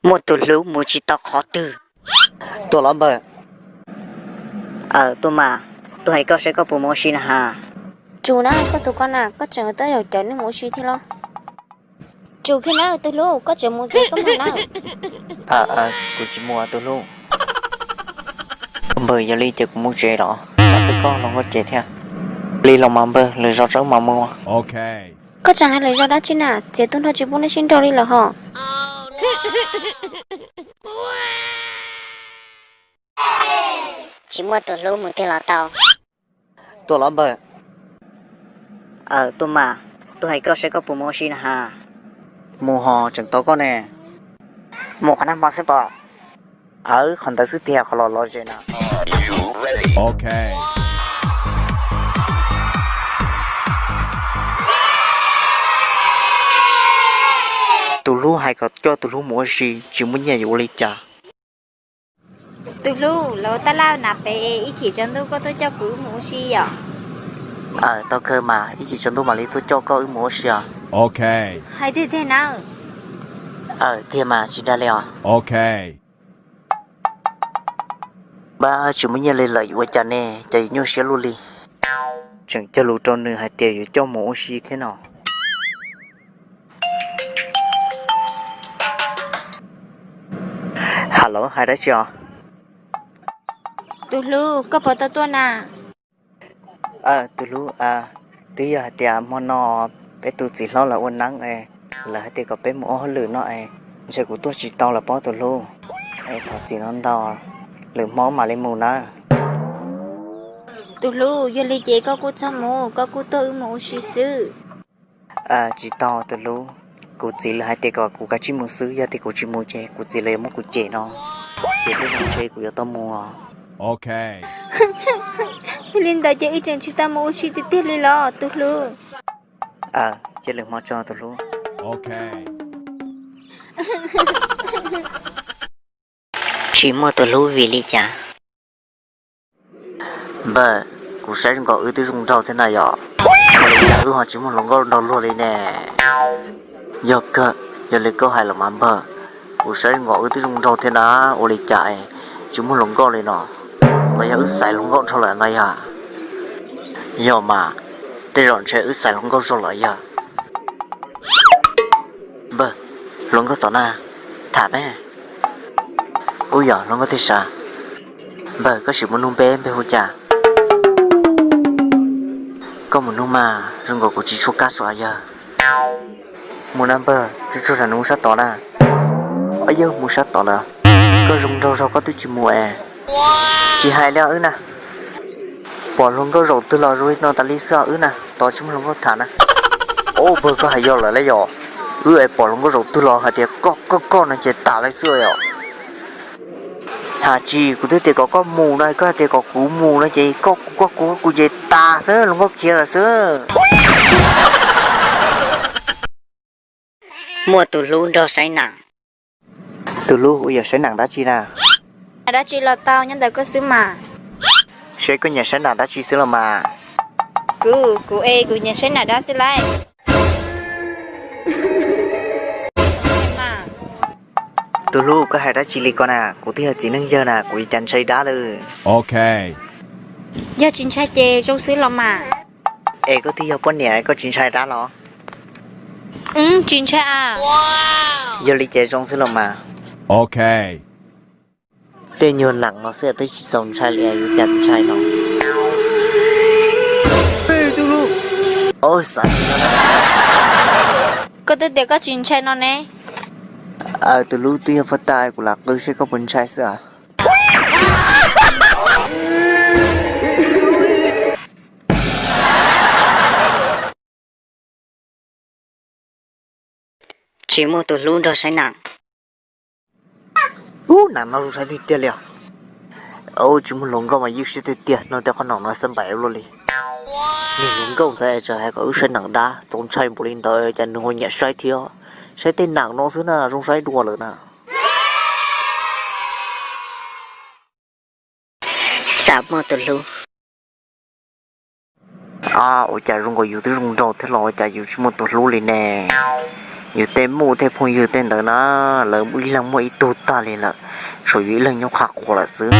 Muaj tus hlub mus tsis tau qhov twg. Tuaj los npawg. Aw, tuaj mas, tuaj hais koj saib koj puas mus ua si na has. Tsus na, koj tus ko na, koj tseem twb yuav cawm nws mus ua si thiab los? Tsus kiag na tus hlub, koj tseem mus ces koj mus na. Aw, kuv tsis mus tus hlub. Npawg, yog li ces kuv mus tsev los, tsam twb koj los nkauj ces thiab. Li los mas npawg, lwm zaus tso wb mam mus. Koj tseem hais lwm zaus dab tsi na, txiav tu nrho tsis pub neb sib nraus li lawm hos. Tsis muaj tus hlub mus twg los tau. Tuaj los npawg. Aw, tuaj mas, tuaj hais koj saib koj puas mus ua si na has. Mus hos, tseem tau koj ne. Mus qhov nag hmo xwb pom. Aw, qhov ntawd xwb tiag, qhov los los ze na. Tus hlub hais kom coj tus hlub mus ua si, tsis muaj nyiaj yuav ua li cas? Tus hlub, lawv ua taj laj na pem, ib chim tsaus ntuj koj tuaj coj kuv wb mus ua si yom? Aw, tau kawg mas, ib chim tsaus ntuj mam li tuaj coj koj wb mus ua si os. Hais tiag tiag nawb? Aw, tiag mas, tsis dag li os. Npab, tsis muaj nyiaj li lawm yuav ua cas ne, cas yuav nyuaj siab luaj li. Tseem cog lus rau nws hais tias yuav coj mus ua si thiab no. Hello, hais dab tsi os? Tus hlub, koj puas tau tuaj na? Aw, tus hlub, twb yog hais tias hmo no peb tus txiv hlob lawv ua neeb es lawv hais tias kom peb mus ua hauj lwm no es ntshe kuv tuaj tsis tau lawm pob tus hlub. Es thov txim ntau ntau, lwm hmo mam li mus nawb. Tus hlub, yog li ces koj kuj txhob mus, koj kuj tuaj wb mus ua si xwb. Tsis tau tus hlub, kuv txiv lawv hais tias kom kuv kav tsij mus xwb, yog tias kuv tsis mus ces kuv txiv lawv yuav muab kuv cem no, ces tej zaum ntshe kuv yuav tau mus os. Yog li ntawd ces wb tseem tsis tau mus ua si tiag tiag li los tus hlub? Cia lwm hmo tso tus hlub. Tsis muaj tus hlub vim li cas? Npawg, kuv saib zoo nkaus wb twb zoo nraug thiab na yom, ua li cas wb ho tsis muaj hluas nkauj nrog luag li ne? Yog kawg, yog li koj hais los mas npawg, kuv saib zoo nkaus wb twb zoo nraug thiab na, ua li cas es tsis muaj hluas nkauj li no? Los yog wb xaiv hluas nkauj dhau lawm no yog? Yog mas, tej zaum ntshe wb xaiv hluas nkauj zog lawm yog. Npawg, hluas nkauj tom na, tham me. Ub yog hluas nkauj tij sav. Npawg, koj sim mus nug npe, npe hu cas? Koj mus nug mas, zoo nkaus kuv tsis tshua kab xua yawg. Mus na npawg, tsuag tsuag nws mus sab tod na. Yawg mus sab tod lawm. Koj zoo nraug zog koj twb tsis mus es. Tsis hais li wb na. Pom hluas nkauj zaum twg los zoo li no tas li xwb os wb na, tos tsis muaj hluas nkauj tham na. Ub npawg, koj hais yog lawm lauj yog. Wb es pom hluas nkauj zaum twg los hais tias koj koj koj no ces tas li xwb yom. Hais tsis, kuv twb tias kom koj mus no, koj hais tias kom kuv mus no ces koj kuv koj kuv koj kuv ces tas xwb, hluas nkauj khiav lawm xwb. Muaj tus hlub nrog saib nas. Tus hlub, ua yog saib nas dab tsi na? Nas dab tsi los tau, nyob ntawm koj xwb mas. Seb koj nyiam saib nas dab tsi xwb los mas. Kuv, kuv es kuv nyiam saib nas dab xwb lauj. Tus hlub, koj hais dab tsi li ko na, kuv twb yog txiv neej yawg na, kuv yuav cas ntshai dab lawm. Yog tsis ntshai ces zoo xwb los mas. Es koj twb yog poj niam koj tsis ntshai dab los? Tsis ntshai a. Yog li ces zoo xwb los mas. Tej nyuag nas no xwb twb tsis txaus ntshai li yuav cas ntshai no. Koj twb tias koj tsis ntshai no ne. Tus hlub, twb yog poj tas kuv lam qw seb koj puas ntshai xwb. Tsis muaj tus hlub nrog saib nas. Ub, nas no zoo saib tiag tiag li os. Tsis muaj hluas nkauj mas ywj siab tiag tiag, no tej qhov nas no xab npais luaj li. Niag hluas nkauj ntawd tseem hais kom wb saib nas dab, txaus ntshai npaum li ntawd cas nws ho nyiam saib thiab. Saib tej nas no xwb na zoo saib dua lawm na. Xav muaj tus hlub. Ua cas zoo nkaus yus twb zoo nraug thiab los ua cas yus tsis muaj tus hlub li ne? Yus tej muj tej phooj ywg tej ntawd na, lawv ib leeg muaj ib tug tag li lawm, tshuav yus ib leeg nyob qhov qhuav lawm xwb.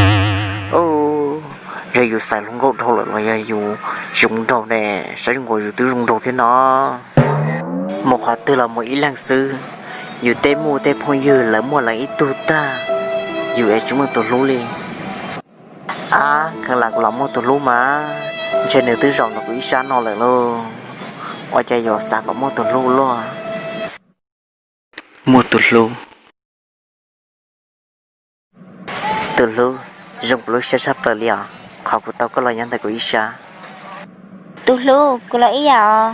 Yog yus xaiv hluas nkauj dhau lawm los yog yus tsis zoo nraug ne, saib zoo nkaus yus twb zoo nraug thiab no. Mus qhov twg los mus ib leeg xwb, yus tej muj tej phooj ywg lawv muaj lawv ib tug tag, yus es tsis muaj tus hlub li. Ab, kheev lam kuv los muaj tus hlub mas, ntshe nws twb zaum ntawm kuv ib sab no lawm lauj. Ua cas yuav xav kom muaj tus hlub luaj? Muaj tus hlub. Tus hlub, zoo kuv lub siab tshaj plaws li os, qhov kuv tau koj los nyob ntawm kuv ib sab. Tus hlub, kuv los ib yam os.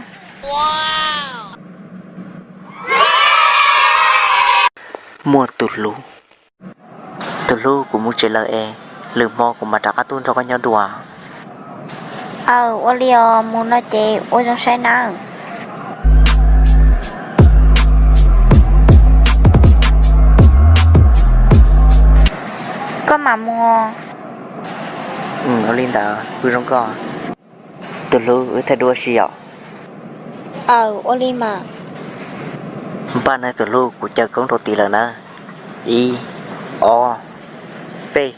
Muaj tus hlub. Tus hlub, kuv mus tsev lawm es, lwm hmo kuv mam rov qab tuaj nrog koj nyob dua. Aw, ua li os, mus no ces ua zoo saib nawb. Koj mam mus. Ua li ntawd, kuv zoo koj. Tus hlub, wb thaij duab si yom. Aw, ua li mas. Npaj nawb tus hlub, kuv caw koob rau tid lawm na. Ib, ob, peb.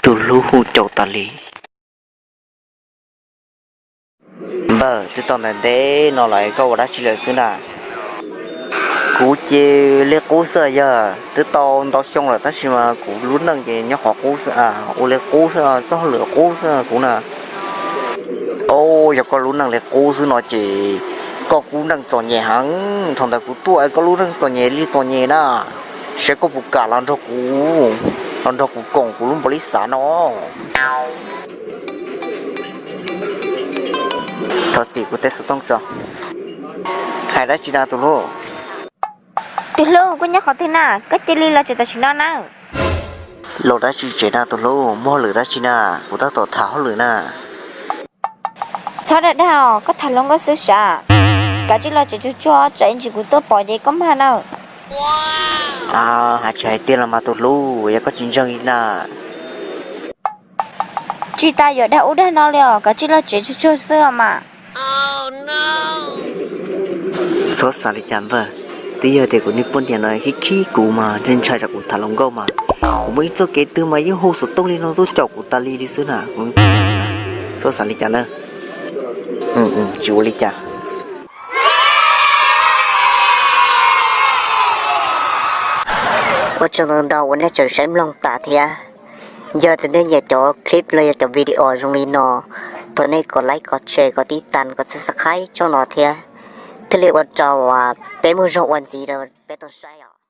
Tus hlub hu caum tas li. Npawg, twb tau ntev ntev no lawm, koj ua dab tsi lawm xwb na? Kuv ces li qub xwb yog, twb tau ntau xyoo lawm tab sis mas kuv lub neej ces nyob qhov qub xwb, ua li qub xwb, txoj hauj lwm qub xwb kuv na. Au, yog koj lub neej li qub xwb no ces koj kuj neej txom nyem heev. Thaum ntawd kuv tuaj es koj lub neej txom nyem li txom nyem na, saib koj puas kam los nrog kuv, los nrog kuv koom kuv lub npaum li xav no. Thov txim kuv tej xov tooj tso. Hais dab tsi na tus hlub? Tus hlub, koj nyob qhov twg na? Koj cia li los tsev tam sim no nawb. Los dab tsi tsev na tus hlub, muaj hauj lwm dab tsi na? Kuv tab tom tham hauj lwm na. Txhob dag dag os, koj tham hluas nkauj xwb sav. Kav tsij los tsev tsuag tsuag, tsam ib ntsis kuv tuaj pom ces koj mag nawb. Hais tsis hais tiag los mas tus hlub, yog koj tsis ntseeg li na. Tsis tas yuav dag ub dag no li os, kav tsij los tsev tsuag tsuag xwb os mas. Txhob xav li cas npawg, twb yog tias kuv niag poj niam no khib khib kuv mas ntshai ntshai tsam kuv tham hluas nkauj mas kuv muaj ib txoj kev twg mas yeej hu xov tooj li no tuaj caum kuv tas li li xwb na. Txhob xav li cas na. Tsis ua li cas. Ua tsaug ntau ntau uas nej tseem saib mloog tas thiab. Yog tias nej nyiam cov clip los yog cov video zoo li no, thov nej kom like, kom share, kom tib tas, kom subscribe channel no thiab. Thiaj li ua rau peb muaj zog ua ntxiv rau peb tau saib os.